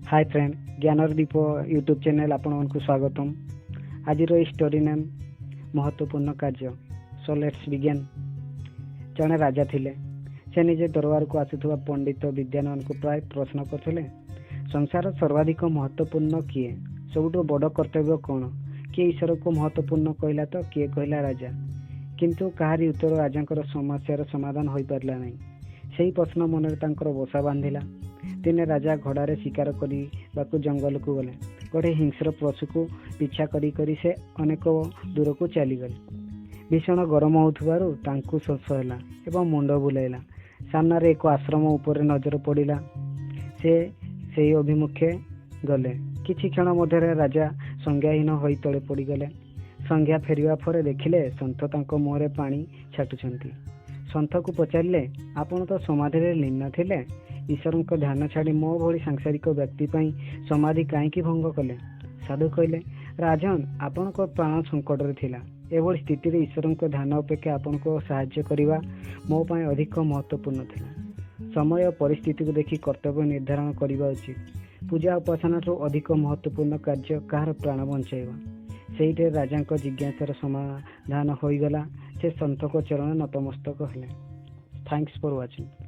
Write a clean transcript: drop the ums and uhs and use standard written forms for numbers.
High friend, ଜ୍ଞାନର ଦୀପ YouTube channel ଆପଣମାନଙ୍କୁ ସ୍ୱାଗତମ। ଆଜିର ଏହି ଷ୍ଟୋରି ନେମ୍ ମହତ୍ତ୍ୱପୂର୍ଣ୍ଣ କାର୍ଯ୍ୟ। So let's begin. ଜଣେ ରାଜା ଥିଲେ। ସେ ନିଜ ଦରବାରକୁ ଆସୁଥିବା ପଣ୍ଡିତ ବିଦ୍ୱାନମାନଙ୍କୁ ପ୍ରାୟ ପ୍ରଶ୍ନ କରୁଥିଲେ, ସଂସାର ସର୍ବାଧିକ ମହତ୍ତ୍ୱପୂର୍ଣ୍ଣ କିଏ? ସବୁଠୁ ବଡ଼ କର୍ତ୍ତବ୍ୟ କ'ଣ? କିଏ ଈଶ୍ୱରକୁ ମହତ୍ତ୍ୱପୂର୍ଣ୍ଣ କହିଲା ତ କିଏ କହିଲା ରାଜା। କିନ୍ତୁ କାହାରି ଉତ୍ତର ରାଜାଙ୍କର ସମସ୍ୟାର ସମାଧାନ ହୋଇପାରିଲା ନାହିଁ। ସେହି ପ୍ରଶ୍ନ ମନରେ ତାଙ୍କର ବସା ବାନ୍ଧିଲା। ଦିନେ ରାଜା ଘୋଡ଼ାରେ ଶିକାର କରିବାକୁ ଜଙ୍ଗଲକୁ ଗଲେ। ଗୋଟେ ହିଂସ୍ର ପଶୁକୁ ପିଛା କରି କରି ସେ ଅନେକ ଦୂରକୁ ଚାଲିଗଲେ। ଭୀଷଣ ଗରମ ହେଉଥିବାରୁ ତାଙ୍କୁ ଶୋଷ ହେଲା ଏବଂ ମୁଣ୍ଡ ବୁଲାଇଲା। ସାମ୍ନାରେ ଏକ ଆଶ୍ରମ ଉପରେ ନଜର ପଡ଼ିଲା। ସେ ସେହି ଅଭିମୁଖେ ଗଲେ। କିଛି କ୍ଷଣ ମଧ୍ୟରେ ରାଜା ସଂଜ୍ଞାହୀନ ହୋଇ ତଳେ ପଡ଼ିଗଲେ। ସଂଜ୍ଞା ଫେରିବା ପରେ ଦେଖିଲେ, ସନ୍ଥ ତାଙ୍କ ମୁହଁରେ ପାଣି ଛାଟୁଛନ୍ତି। ସନ୍ଥକୁ ପଚାରିଲେ, ଆପଣ ତ ସମାଧିରେ ଲୀନ ଥିଲେ। ଈଶ୍ୱରଙ୍କ ଧ୍ୟାନ ଛାଡ଼ି ମୋ ଭଳି ସାଂସାରିକ ବ୍ୟକ୍ତି ପାଇଁ ସମାଧି କାହିଁକି ଭଙ୍ଗ କଲେ? ସାଧୁ କହିଲେ, ରାଜନ, ଆପଣଙ୍କ ପ୍ରାଣ ସଙ୍କଟରେ ଥିଲା। ଏଭଳି ସ୍ଥିତିରେ ଈଶ୍ୱରଙ୍କ ଧ୍ୟାନ ଅପେକ୍ଷା ଆପଣଙ୍କୁ ସାହାଯ୍ୟ କରିବା ମୋ ପାଇଁ ଅଧିକ ମହତ୍ତ୍ୱପୂର୍ଣ୍ଣ ଥିଲା। ସମୟ ଓ ପରିସ୍ଥିତିକୁ ଦେଖି କର୍ତ୍ତବ୍ୟ ନିର୍ଦ୍ଧାରଣ କରିବା ଉଚିତ। ପୂଜା ଉପାସନାଠୁ ଅଧିକ ମହତ୍ତ୍ୱପୂର୍ଣ୍ଣ କାର୍ଯ୍ୟ କାହାର ପ୍ରାଣ ବଞ୍ଚାଇବା। ସେଇଠାରେ ରାଜାଙ୍କ ଜିଜ୍ଞାସାର ସମାଧାନ ହୋଇଗଲା। ସେ ସନ୍ଥଙ୍କ ଚରଣ ନତମସ୍ତକ ହେଲେ। Thanks for watching.